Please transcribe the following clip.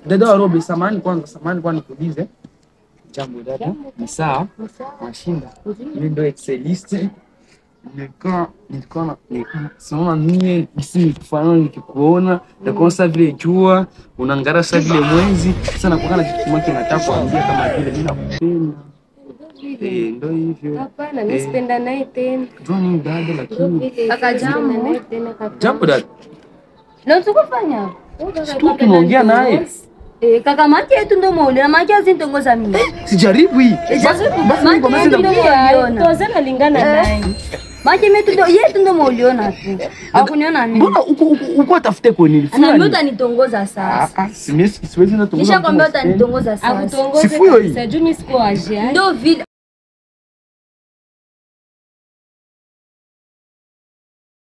Dada wa Robi, samahani kwanza, samahani kwa nikuulize. Jambo dada, ni sawa? Mashinda. Mimi ndo exceliste. Nilikuwa simama mie gisi nikufanana nikikuona, nakuona sasa vile jua, unangara sasa vile mwezi. Sasa nakuwa na kitu kimoja nataka kuambia kama vile mimi nakupenda. Ndio hivyo. Hapana, mimi sipenda naye tena. Jua nini dada lakini? Kaka jambo. Jambo dada. Na tukufanya? Situ tunaongea naye. Kaka maki yetu ndo mauli na maki azintongoza mimi. Sijaribu hii. Basi mimi kwa mimi ndio toza nalingana naye. Maki yetu ndo yetu ndo mauliona tu. Hakuniona mimi. Mbona uko atafute kwa nini? Na mimi utanitongoza sasa. Ah, siwezi na tongoza. Nishakwambia utanitongoza sasa. Akutongoze. Sifuyo hii. Sasa juu mimi siko aje. Ndio vile.